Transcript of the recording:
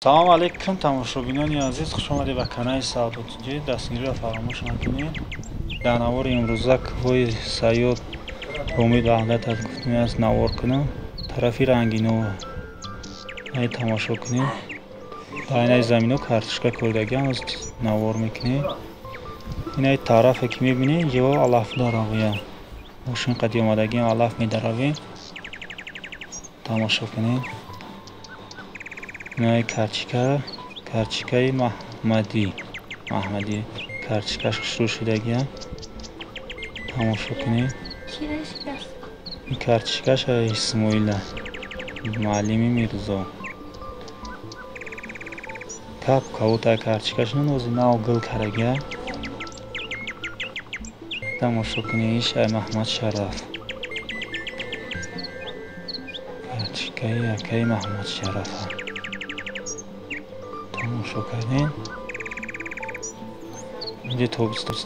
Салом алейкум, тамошобинони азиз, хуш омадед ба канали Савдо ТҶ. Дастгириро фаромӯш накунед. Дар навори имрӯза кӯҳҳои Саёд Умид Ваҳдат аз гуфтуми аст навор кунам. Тарафи Рангинова. Ай тамошо кунед. Дар инаи замино картошка кордагиам аз навор мекунед. Инаи тарафе ки мебинед, ҷо алаф даравия. Мошин қади омадагиам алаф медаравем. Тамошо кунед. Инаи карчика, карчикаи Маҳмадӣ. Маҳмадӣ карчикаш хушрӯ шудагиам. Тамошо кунед. Ин карчикаш Исмоила, муаллими Мирзо. Кап кавута карчикаш нози нав гул карагия. Тамошо кунед, иш ай Маҳмад Шараф. Карчикаи акаи Маҳмад Шарафа. Тамошо кардем. Инҷо тобистон.